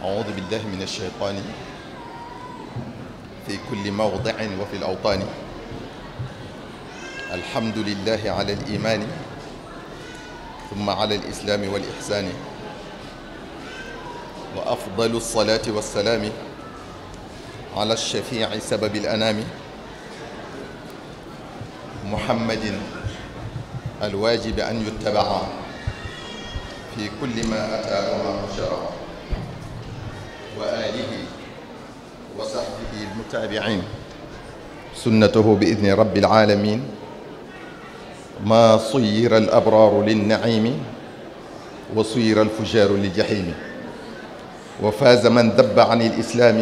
أعوذ بالله من الشيطان في كل موضع وفي الأوطان. الحمد لله على الإيمان ثم على الإسلام والإحسان، وأفضل الصلاة والسلام على الشفيع سبب الأنام محمد الواجب أن يتبع في كل ما أتى وما شرع، وآله وصحبه المتابعين سنته بإذن رب العالمين. ما صير الأبرار للنعيم وصير الفجار للجحيم، وفاز من ذب عن الإسلام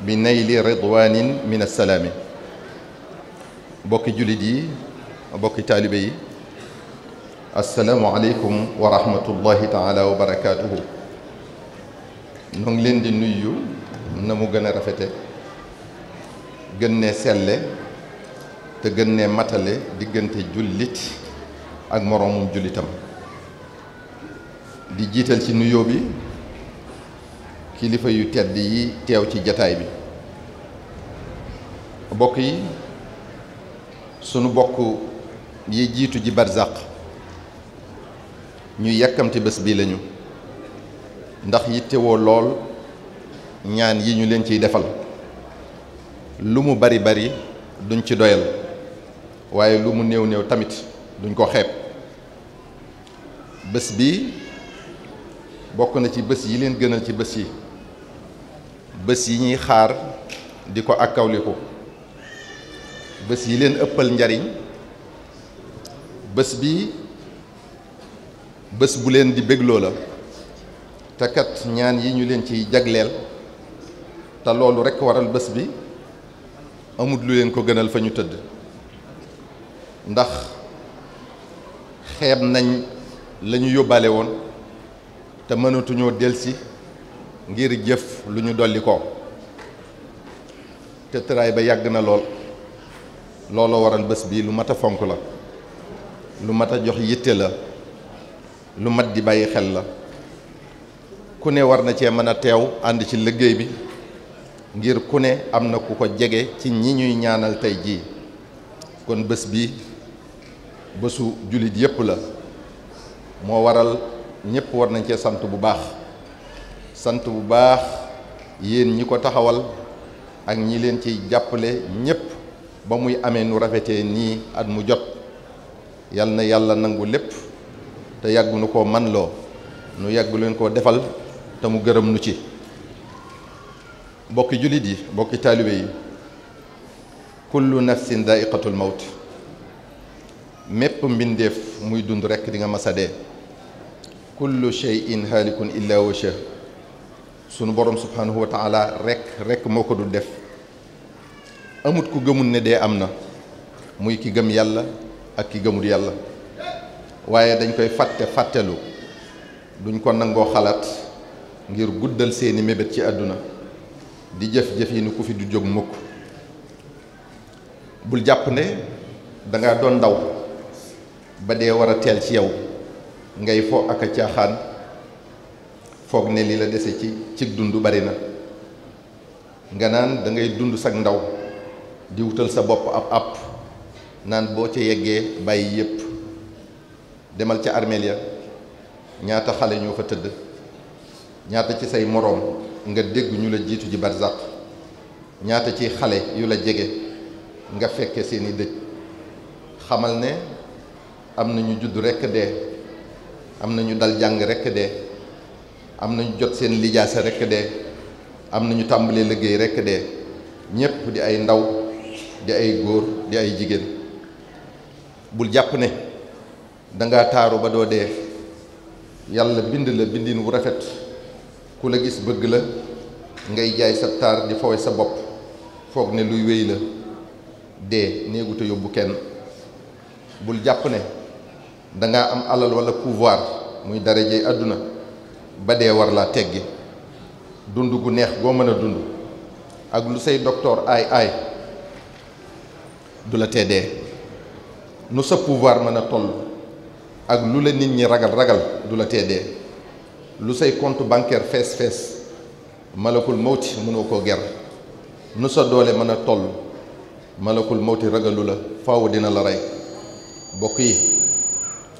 بنيل رضوان من السلام. bokki jullit yi, bokki taalibe yi, asalaamualeykum wa rahmatullahi taala wa barakaatuhu. ñoo ngi leen di nuyu na mu gën a rafete, gën ne selle te gën ne matale diggante jullit ak moroomum jullitam. di jiital ci nuyoo bi kilifa yu tedd yi teew ci jataay bi. bokk yi, sunu bokk yi jiitu ji barzaq ñu yàkkamti bés bii lañu, ndax yittewoo lool ñaan yi ñu leen ciy defal. lu mu bari bari duñ ci doyal, waaye lu mu néew néew tamit duñ ko xeeb. bés bi bokk na ci bés yi leen gënal ci bés yi, bés yi ñuy xaar di ko akkawliku, bés yi leen ëppal njariñ. bés bi bés bu leen di bégloo la, te kat ñaan yi ñu leen ciy jagleel te loolu rekk waral bés bi, amut lu leen ko gënal fa ñu tëdd. ndax xeeb nañ la ñu yóbbaale woon te mënatuñoo delsi ngir jëf lu ñu dolli ko, te tëraay ba yàgg na lool. looloo waral bés bi lu mat a fonk la, lu mat a jox yitte la, lu mat di bàyyi xel la. ku ne war na cee mën a teew ànd ci liggéey bi, ngir ku ne am na ku ko jege ci ñi ñuy ñaanal tey jii. kon bés bi bésu jullit yépp la, moo waral ñépp war nañ cee sant bu baax. sant bu baax yéen ñi ko taxawal ak ñi leen ciy jàppale ñépp ba muy amee nu rafetee nii at mu jot. yal na yàlla nangu lépp te yàggu nu koo man loo, nu yàggu leen koo defal te mu gërëm nu ci. bokki jullit yi, bokki taalibe yi, kullu nafsin daa'iqatul mawt. mépp mbindeef muy dund rekk di nga masa dee. kullu shay'in haalikun illa wajhah. sunu borom subhanahu wa taala rekk moo ko du def. amut ku gëmul ne dee am na, muy ki gëm yàlla ak ki gëmul yàlla. waaye dañ koy fàttelu, duñ ko nangoo xalaat ngir guddal seeni mébét ci àdduna, di jëf-jëf yi ni ku fi du jóg mukk. bul jàpp ne danga doon ndaw ba dee war a teel ci yow ngay fo ak a caaxaan foog ne li la dese ci dund bari na. nga naan dangay dund sag ndaw di wutal sa bopp ab àpp, naan boo ca yeggee bàyyi yépp. demal ca armeel ya, ñaata xale ñoo fa tëdd, ñaata ci say moroom nga dégg ñu la jiitu ji barzaq, ñaata ci xale yu la jege nga fekke seeni dëj. xamal ne am na ñu judd rekk dee, am na ñu dal jàng rekk dee, am na ñu jot seen lijaasa rekk dee, am na ñu tàmbalee liggéey rekk dee. ñépp di ay ndaw, di ay góor, di ay jigéen. bul jàpp ne danga taaru ba doo dee. yàlla bind la bindin wu rafet, ku la gis bëgg la, ngay jaay sa taar di fooy sa bopp, foog ne luy wéy la. dee néeguta yóbbu kenn. bul jàpp ne danga am alal walla pouvoir, muy darajey àdduna, ba dee war laa teggi. dund gu neex goo mën a dund ak lu say docteur aay du la tee dee. nu sa pouvoir mën a toll ak lu la nit ñi ragal du la tee dee. lu say compte bancaire fees malakul mawti mënoo koo ger nu sa doole mën a toll malakul mawti ragalu la faaw dina la rey bokk yi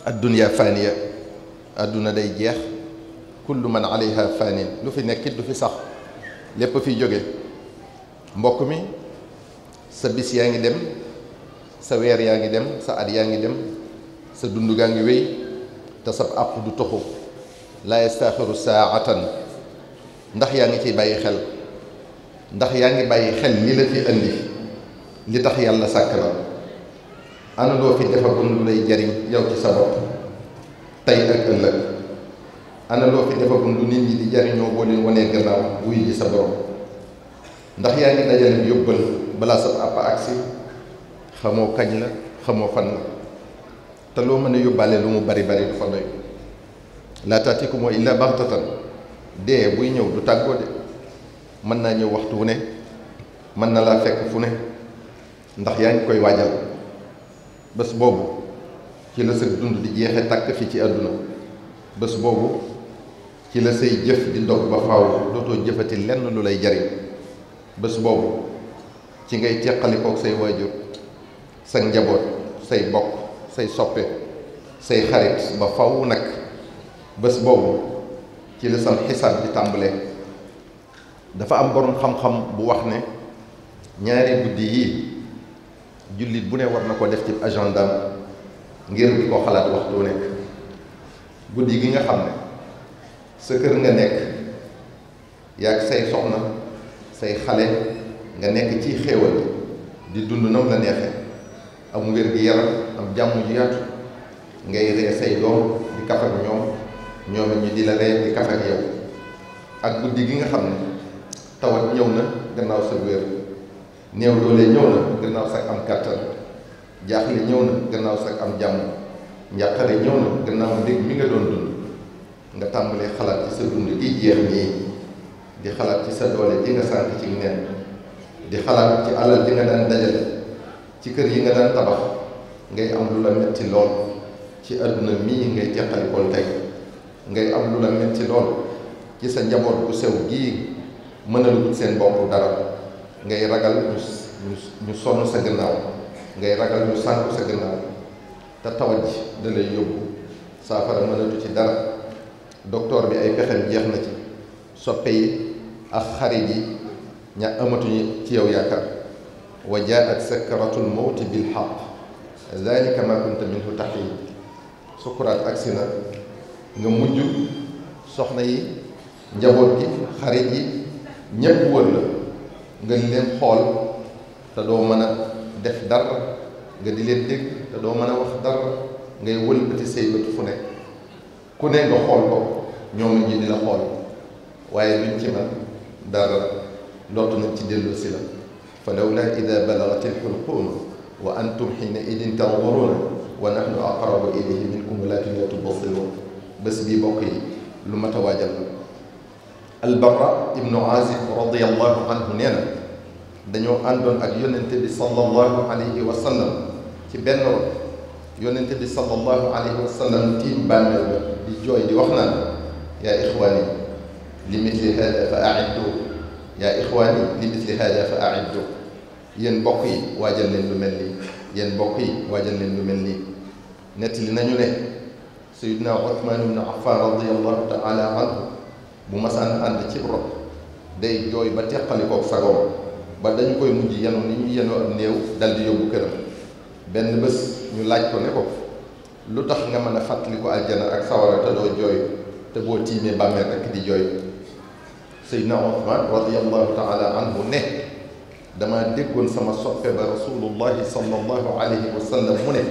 adduniya faaniya adduna day jeex kullu man alayha faanin lu fi nekkit du fi sax lépp fiy jóge mbokk mi sa bis yaa ngi dem sa weer yaa ngi dem sa at yaa ngi dem sa dund gaa ngi wéy te sab àpp du toxu laa yastaaxiru saatan ndax yaa ngi ciy bàyyi xel ndax yaa ngi bàyyi xel li la fi indi li tax yàlla sàkk la ana loo fi defagum lu lay jariñ yow ci sa bopp tey ak ëllëg ana loo fi defagum lu nit ñi di jariñoo boo leen wanee gannaaw wuy ji sa borom ndax yaa ngi dajale yóbbal balaa sa àpp agsi xamoo kañ la xamoo fan la te loo mën a yóbbaale lu mu bari bari du fa doy laa taatikum illa baxtatan dee buy ñëw du tàggoo de mën naa ñëw waxtu wu ne mën na laa fekk fu ne ndax yaa ngi koy waajal bés boobu ci la sa dund di jeexe tàkk fi ci àdduna bés boobu ci la say jëf di dog ba faaw dootoo jëfati lenn lu lay jariñ bés boobu ci ngay teqalikook say waajur sa njaboot say bokk say soppe say xarit ba faw nag bés boobu ci la sam xisaab di tàmbalee dafa am boroom xam-xam bu wax ne ñaari guddi yii jullit bu ne war na ko def ci agendaam ngir di ko xalaat waxtu nekk guddi gi nga xam ne sa kër nga nekk yaag say soxna say xale nga nekk ci xéewal di dund nam la neexe am wér gi yaram am jàmm ju yaatu ngay ree say doom di kaf ak ñoom ñu di la ree di kaf ak yow ak guddi gi nga xam ne tawat ñëw na gannaaw sa wér néew doole ñëw na gannaaw sa am kàttan jaaxle ñëw na gannaaw sa am jàmm njàqare ñëw na gannaaw mbég mi nga doon dund nga tàmbalee xalaat ci sa dund gi jeex nii di xalaat ci sa doole ji nga sànk ci nen di xalaat ci alal ji nga daan dajale ci kër yi nga daan tabax ngay am lu la metti lool ci àdduna mii ngay teqalikool tey ngay am lu la metti lool ci sa njaboot bu sew gii mënalugut seen bopp dara ngay ragal ñu sonn sa gannaaw ngay ragal ñu sànku sa gannaaw te tawat ji da lay yóbbu saafara mënatu ci dara docteur bi ay pexem jeex na ci soppe yi ak xarit yi ña amatuñu ci yow yaakaar wa jaat sakratul mawti bil xaq dalika ma kunta minhu taxiid sukuraat agsi na nga mujj soxna yi njaboot gi xarit yi ñépp wër la nga di leen xool te doo mën a def dara nga di leen dégg te doo mën a wax dara ngay wëlbati say bët fu nekk ku ne nga xool ko ñoom ñi di la xool waaye luñ ci man dara lottu nañ ci dellu si la fa lawla ida balagati lxulquuna wa antum xiina idin tanzuruuna wa nahnu aqrabu ilayhi minkum walakin la tubsiruun bés bii bokk yi lu mat a waajal la Albarra ibnu Azib radiyallahu anhu nee na dañoo àndoon ak yonente bi sallallahu alayhi wa sallam ci benn ron yonente bi sallallahu alayhi wa sallam tiim bàmmeel ba di jooy di wax naan yaa ixwaani li misli hada fa aiddu yaa ixwaani li misli hada fa aiddu yéen mbokk yi waajal leen lu mel nii yéen mbokk yi waajal leen lu mel nii nettali nañu ne Sayyidina Uthman ibn Affan radiyallahu taala anhu bu masaan ànd ci rob day jooy ba teqalikook sagoom ba dañu koy mujj yenu ni ñu yenoo am néew dal di yóbbu këram benn bés ñu laaj ko ne ko lu tax nga mën a fàttali ko aljana ak sawara te doo jooy te boo tiimee bàmmeel rekk di jooy Seydina Uthman radiyallahu taala anhu ne dama déggoon sama soppe ba rasulullahi sallallahu alayhi wa sallam mu ne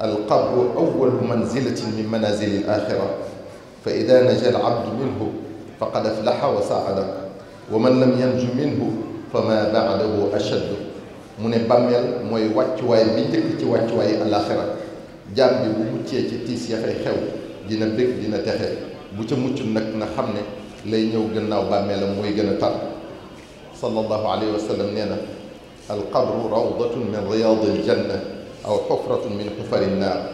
alqabru awalu manzilatin min manazili al axira fa ida naja al abdu minhu faqad aflaxa wa saada wa man lam yanju minhu fa ma baadahu ashaddu mu ne bàmmeel mooy wàccuwaay bi njëkk ci wàccuwaay alaxira jaam bi bu muccee ci tiis ya fay xew dina bég dina texe bu ca muccul nag na xam ne lay ñëw gannaaw bàmmeelam mooy gën a tar sallallahu alayhi wa sallam nee na alqabru rawdatun min riyaadil janna aw xufratun min xufari naar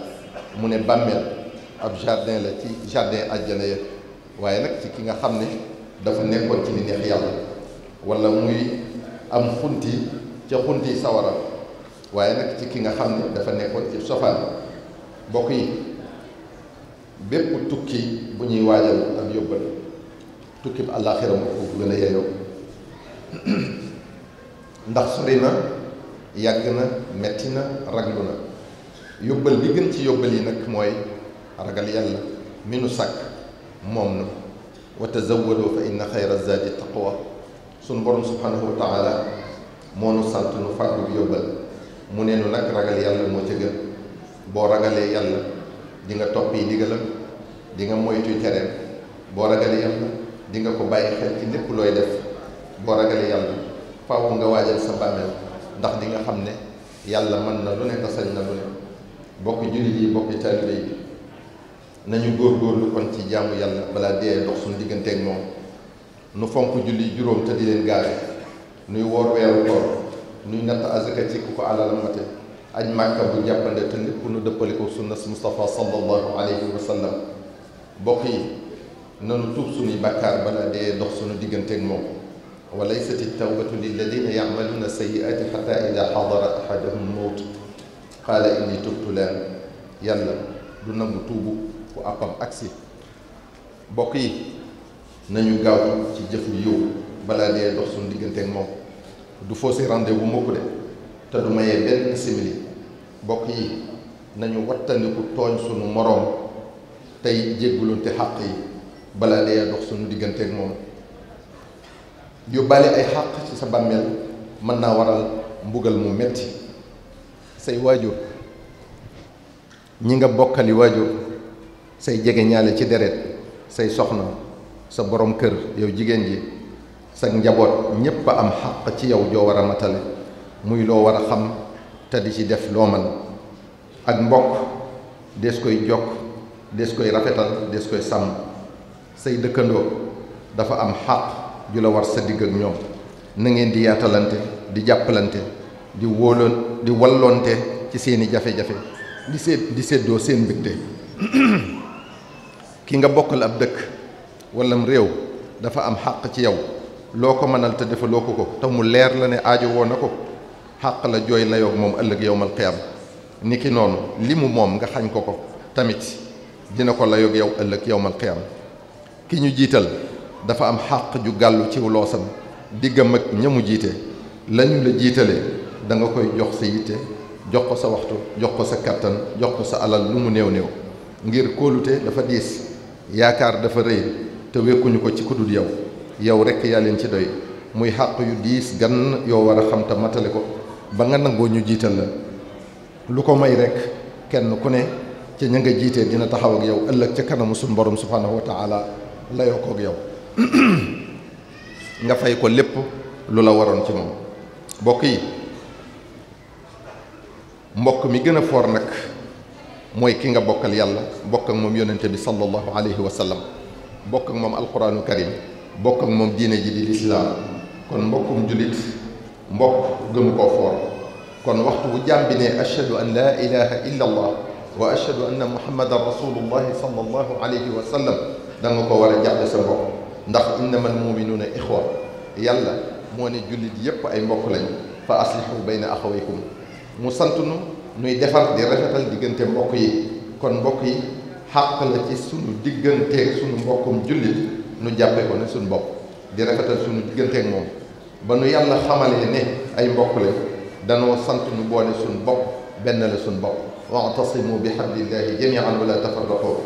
mu ne bàmmeel ab jardin la ci jardin àjjana ya waaye nag ci ki nga xam ne dafa nekkoon ci li neex yàlla wala muy am xunti ca xunti sawara waaye nag ci ki nga xam ne dafa nekkoon ci sofaan bokk yi bépp tukki bu ñuy waajal ak yóbbal tukki bi àllaaxira moo ko gën a yeyoo ndax sori na yàgg na metti na raglu na yóbbal bi gën ci yóbbal yi nag mooy ragal yàlla mi nu sàkk moom na wa tazawwadu fa inna xayra zaadi taqwa sunu borom subhanahu wa taala moo nu sant nu fàggu bi yóbbal mu ne nu nag ragal yàlla moo ca gën boo ragalee yàlla di nga topp yi ndigalam di nga moytuy tereem boo ragalee yàlla di nga ko bàyyi xel ci lépp looy def boo ragalee yàlla faaw nga waajal sa bàmmeel ndax di nga xam ne yàlla mën na lu ne te sañ na lu ne bokki jullit yi bokki taalibe yi nañu góorgóorlu kon ci jaamu yàlla balaa dee dox suñu digganteeg moom nu fonk julli juróom te di leen gaawe nuy woor weeru koor nuy natt azaka ci ku ko alalam mate aj màkka bu jàppande te lépp nu dëppale ko sunna Mustafa sallallahu alayhi wa sallam bokk yi nanu tuub suñuy bàkkaar balaa dee dox suñu digganteeg moom wa laysati tawbatu lilladina yacmaluuna sayiaati xata ida xadara ahadahum mawt qaala inni tubtu laan yàlla du nangu tuubu ku àppam agsi bokk yi nañu gaaw ci jëf yu yiw balaa dee dox suñu digganteeg moom du faussé rendez-vous mukk de te du mayee benn simili bokk yi nañu wattandiku tooñ suñu moroom tey jéggulunte xàq yi balaa dee dox suñu digganteeg moom yóbbaale ay xàq ci sa bàmmeel mën naa waral mbugal mu metti say waajur ñi nga bokkali waajur say jege ñaale ci deret say soxna sa borom kër yow jigéen ji sa njaboot ñépp a am xàq ci yow joo war a matale muy loo war a xam te di ci def loo man ak mbokk des koy jokk des koy rafetal des koy sàmm say dëkkandoo dafa am xàq ju la war sa digg ak ñoom na ngeen di yaatalante di jàppalante di wóoloon di walloonte ci seeni jafe-jafe di séddoo seen mbégte ki nga bokkal ab dëkk wallam réew dafa am xàq ci yow loo ko mënal te defaloo ko ko te mu leer la ne aajo woo na ko xàq la jooy layoog moom ëllëg yowmal qiyaam ni ki noonu li mu moom nga xañ ko ko tamit dina ko layoog yow ëllëg yowmal qiyaam ki ñu jiital dafa am xàq ju gàllu ciw loosam diggam ak ña mu jiite lañu la jiitalee da nga koy jox sa yitte jox ko sa waxtu jox ko sa kattan jox ko sa alal lu mu néew néew ngir kóolute dafa diis yaakaar dafa rëy te wekkuñu ko ci kudul yow yow rekk yaa leen ci doy muy xàq yu diis gann yoo war a xam te matale ko ba nga nangoo ñu jiital la lu ko may rekk kenn ku ne ca ña nga jiitee dina taxaw ak yow ëllëg ca kanamu suñu borom subhaanahu wa taala layoo koog yow nga fay ko lépp lu la waroon ci moom mbokk yi mbokk mi gën a foor nag mooy ki nga bokkal yàlla bokk ak moom yonente bi sallallahu alayhi wa sallam bokk ak moom alquraanu karim bokk ak moom diine ji di lislaam kon mbokkum jullit mbokk gëmu koo foor kon waxtu bu jaam bi ne ashhadu an laa ilaha illa allah wa ashhadu anna muhammadan rasulullahi sallallahu alayhi wa sallam da nga ko war a jàppe sa mbokk ndax innamal muminuuna ixwa yàlla moo ne jullit yépp ay mbokk lañu fa aslihu bayna axawaykum mu sant nu nuy defar di rafetal diggante mbokk yi kon mbokk yi xàq la ci sunu digganteeg sunu mbokkum jullit nu jàppe ko ne sunu bopp di rafetal sunu digganteeg moom ba nu yàlla xamalee ne ay mbokk la danoo sant nu boole sunu bopp benn la sunu bopp wa'tasimu bi hablillahi jami'an wala tafarraqu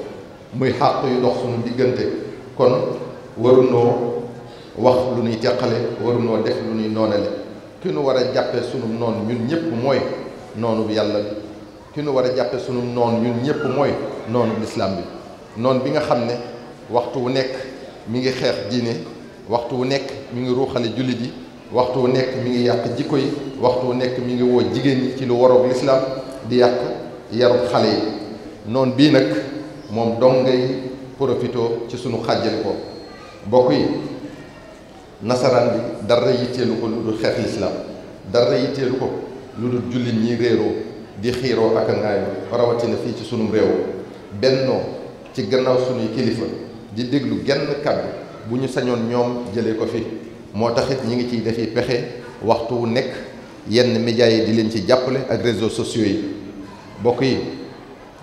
muy xàq yu dox sunu diggante kon warunoo wax lu nuy teqale warunoo def lu nuy noonale ki nu war a jàppe sunu noon ñun ñëpp mooy noonu bi yàlla bi ki nu war a jàppe sunu noon ñun ñëpp mooy noonu lislaam bi noon bi nga xam ne waxtu wu nekk mi ngi xeex diine waxtu wu nekk mi ngi ruuxale jullit yi waxtu wu nekk mi ngi yàq jikko yi waxtu wu nekk mi ngi woo jigéen ñi ci lu waroog lislaam di yàq yarub xale yi noon bii nag moom dong ngay profitoo ci sunu xàjjali ko mbokk yi nasaraan bi dara yitteelu ko lu dul xeex lislaam dara yitteelu ko lu dul jullit ñi réeroo di xiiroo ak a ŋaayoo rawatina fii ci sunum réew bennoo ci gannaaw sunuy kilifa di déglu genn kàddu bu ñu sañoon ñoom jëlee ko fi moo taxit ñi ngi ciy defi pexe waxtu wu nekk yenn médias yi di leen ci jàppale ak réseaux sociaux yi bokk yi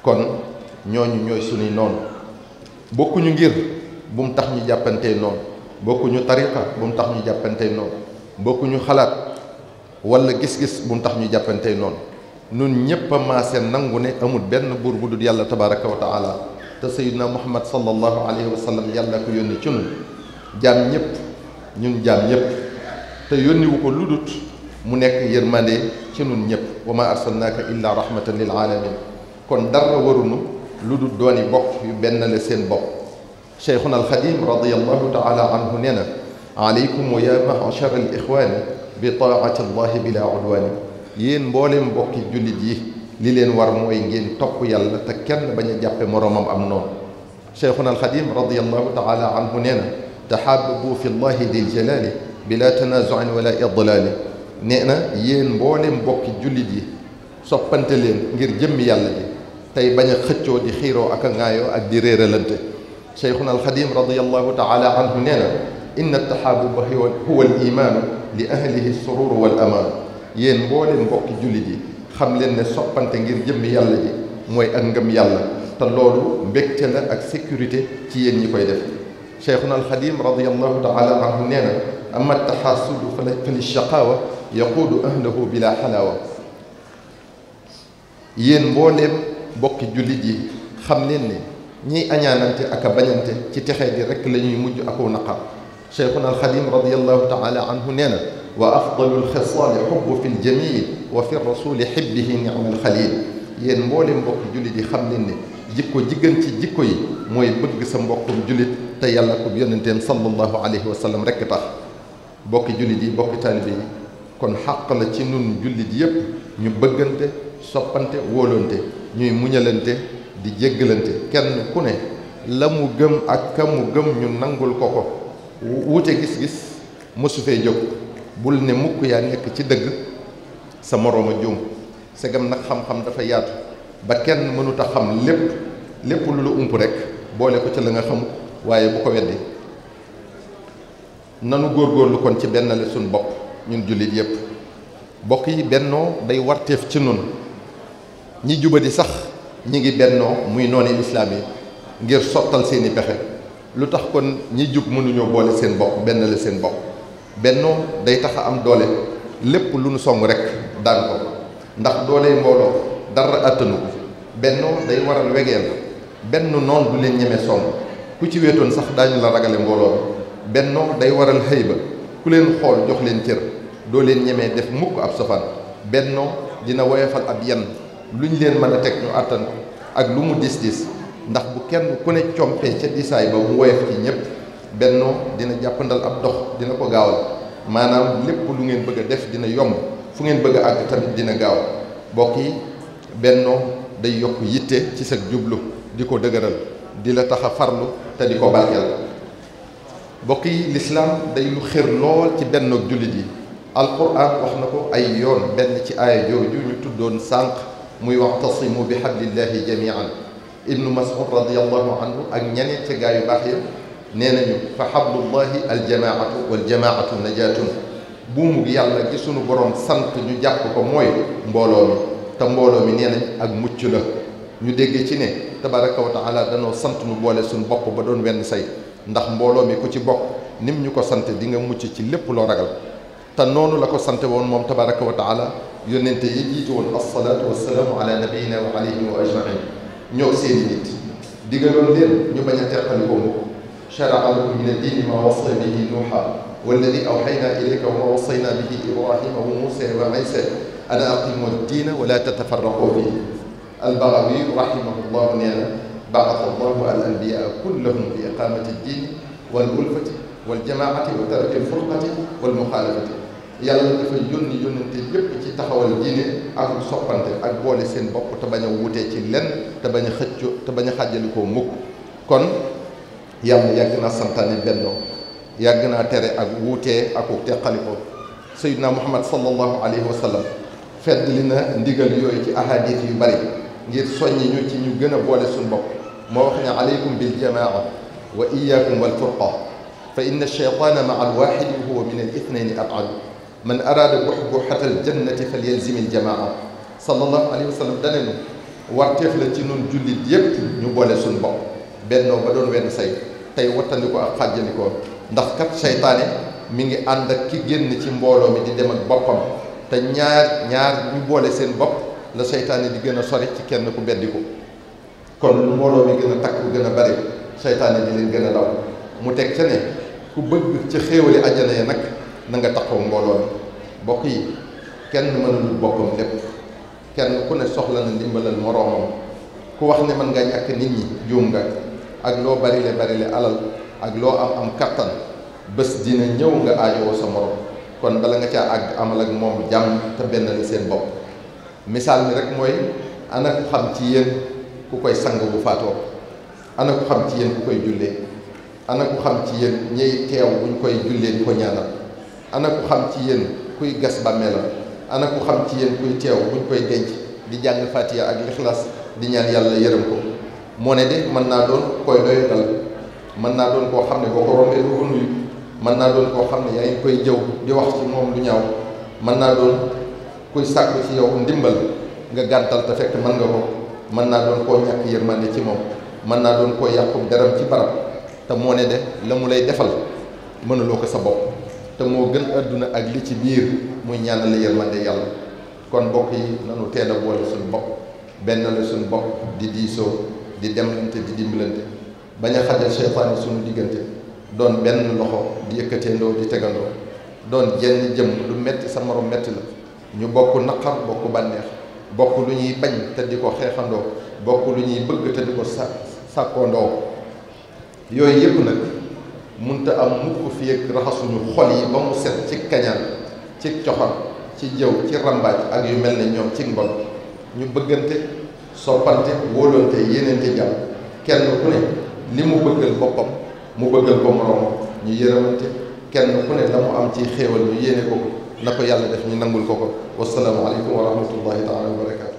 kon ñooñu ñooy suñuy noonu bokkuñu ngir bu mu tax ñu jàppantee noonu bokkuñu tariqa bu mu tax ñu jàppantee noonu bokkuñu xalaat wala gis-gis bu mu tax ñu jàppantee noonu nun ñépp a maase nangu ne amul benn buur bu dul yàlla tabaraka wa taala te sayyidina muhammad sallallahu alayhi wa sallam yàlla ko yónni ci nun jaam ñépp ñun jaam ñépp te yónniwu ko lu dut mu nekk yërmande ci nun ñépp wa ma arsalnaaka illa rahmatan lil alamin kon dara warunu lu dut dooni bokk yu benn la seen bopp cheikhuna alxadim radiallahu taala anhu nee na aleykum ya mahachara al ixwaani bi taati allahi bila udwaani yéen mbooleem mbokki jullit yi li leen war mooy ngeen topp yàlla te kenn bañ a jàppe moroomam am noonu cheikhuna alxadim radiallahu taala anhu nee na taxaababu fi llahi dil jalaali bila tanazuin wala idlaali nee na yéen mbooleem mbokki jullit yi soppante leen ngir jëmmi yàlla ji tey bañ a xëccoo di xiiroo ak a ŋaayoo ak di réeralante cheikhuna alxadim radiallahu taala anhu nee na inna taxaabuba huwa al imaanu li ahlihi sururu wal amaan yéen mbooleem mbokki jullit yi xam leen ne soppante ngir jëmmi yàlla ji mooy ak ngëm yàlla te loolu mbégte la ak sécurité ci yéen ñi koy def cheikhuna alxadim radiallahu taala anhu nee na ama taxaasudu fa li shaqaawa yaquudu ahlahu bila xalaawa yéen mbooleem mbokki jullit yi xam leen ne ñiy añaanante ak a bañante ci texee di rekk la ñuy mujj aku naqar cheikhuna alxadim radiallahu taala anhu nee na wa afdalu lxisaali xubbu fi ljamil wa fi rasuli xibbihi nimal xalil yéen mbooleem mbokki jullit yi xam leen ne jikko jiggan ci jikko yi mooy bëgg sa mbokkum jullit te yàlla ko yonenteem sallallahu alayhi wa sallam rekk tax bokki jullit yi bokki taalibe yi kon xàq la ci nun jullit yépp ñu bëggante soppante wóolante ñuy muñalante di jéggalante kenn ku ne la mu gëm ak ka mu gëm ñu nangul ko ko wuute gis-gis mësu fee jóg bul ne mukk yaa nekk ci dëgg sa moroom a juum segam nag xam-xam dafa yaatu ba kenn mënut a xam lépp lu la ump rek boole ko ci la nga xamut waaye bu ko weddi nanu góorgóorlu kon ci benn la suñ bopp ñun jullit yépp bokk yi bennoo day warteef ci nun ñi jubadi sax ñi ngi bennoo muy nooni lislaam yi ngir sottal seeni pexe lu tax kon ñi jub mënuñoo boole seen bopp benn la seen bopp bennoo day tax a am doole lépp lu nu song rek daan ko ndax dooley mbooloo dara àttanu ko bennoo day waral wegeel benn noon du leen ñeme song ku ci wéetoon sax daañu la ragale mbooloo bi bennoo day waral xëy ba ku leen xool jox leen cër doo leen ñemee def mukk ab safaan bennoo dina woyofal ab yenn lu ñu leen mën a teg ñu àttan ak lu mu dis ndax bu kenn ku ne compee ca disaay ba mu woyof ci ñëpp bennoo dina jàppandal ab dox dina ko gaawal maanaam lépp lu ngeen bëgg a def dina yomb fu ngeen bëgg a àgg tamit dina gaaw bokk yi bennoo day yokk yitte ci sa jublu di ko dëgëral di la tax a farlu te di ko barkeel bokk yi lislaam day lu xër lool ci bennoog jullit yi alquran wax na ko ay yoon benn ci aaya jooju ñu tuddoon sànq muy wa'tasimu bi hablillahi jamian ibnu mas'ud radiallahu anhu ak ñeneen ca gaa yu baax ya nee nañu fa hablullahi aljamaatu waljamaatu najaatun buumu yàlla gi sunu borom sant ñu jàpp ko mooy mbooloo mi te mbooloo mi nee nañ ak mucc la ñu déggee ci ne tabaraka wa taala danoo sant nu boole suñu bopp ba doon wenn say ndax mbooloo mi ku ci bokk nim ñu ko sant di nga mucc ci lépp loo ragal te noonu la ko sante woon moom tabaraka wa taala yónnente yi jiitu woon assalaatu wassalaamu ala nabiyina wa alayhim wa ajmain ñoo seeni nit digaloon leen ñu bañ a teqali ko mukk shara'a lakum min ad-diini ma wassa bihi nuuha walladi awxayna ilayka wa ma wassayna bihi ibrahima wa muusa wa isa an aqimu ad-diina wa la tatafarraqu fihi al-Baghawi rahimahullahu nee na ba'atha allahu al-anbiyaa kullahum bi iqaamati ad-diini wal ulfati wal jamaati wa tarki al-furqati wal muxaalafati yàlla dafa yónnante yépp ci taxawal diine ak soppante ak boole seen bopp te bañ a wutee ci lenn te bañ a xëccoo te bañ a xàjjalikoo mukk kon yàlla yàgg naa santaane bennoo yàgg naa tere ak wuutee ak teqalikoo sayyidina muhammad sallallahu alayhi wa sallam fedd li na ndigal yooyu ci ahadis yu bari ngir soññi ñu ci ñu gën a boole suñu bopp moo wax ne aleykum bil jamaa wa iyaakum wal furqa fa inna ash-shaytaana ma'a al-waahidi wa huwa min al-ithnayni ab'ad man araada buhbuhata al-jannati falyalzim al-jamaa sallallahu alayhi wa sallam danenu warteef la ci nun jullit yépp ñu boole suñu bopp bennoo ba doon wenn say tey wattandiko ak xàjjalikoo ndax kat seytaane mi ngi ànd ak ki génn ci mbooloo mi di dem ak boppam te ñaar ñu boole seen bopp la seytaane di gën a sori ci kenn ku beddiku kon lu mbooloo mi gën a takk gën a bari seytaane di leen gën a daw mu teg ca ne ku bëgg ci xéewali àjjana ya nag na nga taxaw mbooloo mi bokk yi kenn mënul boppam lépp kenn ku ne soxla na ndimbalal moroomam ku wax ne mën nga ñàkk nit ñi juum nga ak loo barile alal ak loo am kattan bés dina ñëw nga aajowoo sa morom kon bala nga caa àgg amal ak moom jàmm te benn la seen bopp misaal mi rek mooy ana ku xam ci yéen ku koy sang bu faatoo ana ku xam ci yéen ku koy jullee ana ku xam ci yéen ñiy teew buñ koy jullee di ko ñaanal ana ku xam ci yéen kuy gas bàmmeelam ana ku xam ci yéen kuy teew buñ koy denc di jàng fatiha ak lixlaas di ñaan yàlla yërëm ko moo ne de mën naa doon koy doy dal mën naa doon koo xam ne boo ko rombee doo ko nuyu mën naa doon koo xam ne yaa ngi koy jëw di wax ci moom lu ñaaw mën naa doon kuy sàkku ci yow ndimbal nga gàntal te fekk mën nga ko mën naa doon koo ñàkk yërmande ci moom mën naa doon koo yàqum deram ci barab te moo ne de la mu lay defal mënuloo ko sa bopp te moo gën àdduna ak li ci biir muy ñaanal yërmande yàlla kon mbokk yi nanu teel a boole suñu bopp benn la suñu bopp di diisoo di demlante di dimbalante bañ a xajal seytaane suñu diggante doon benn loxo di yëkkateendoo di tegandoo doon jenn jëm lu metti sa morom metti la ñu bokk naqar bokk bànneex bokk lu ñuy bañ te di ko xeexandoo bokk lu ñuy bëgg te di ko sàkkoondoo yooyu yëpp nag munta am mukk fi ak raxasuñu xol yi ba mu set ci kañaan ci coxor ci jëw ci rambaaj ak yu mel ne ñoom ci mbon ñu bëggante soppante wóolante yéenante jàmm kenn ku ne li mu bëggal boppam mu bëggal ko moroomam ñu yërëmante kenn ku ne la mu am ci xéewal ñu yéene ko na ko yàlla def ñu nangul ko ko wasalaamu aleykum wa rahmatullahi taala wa barakaatu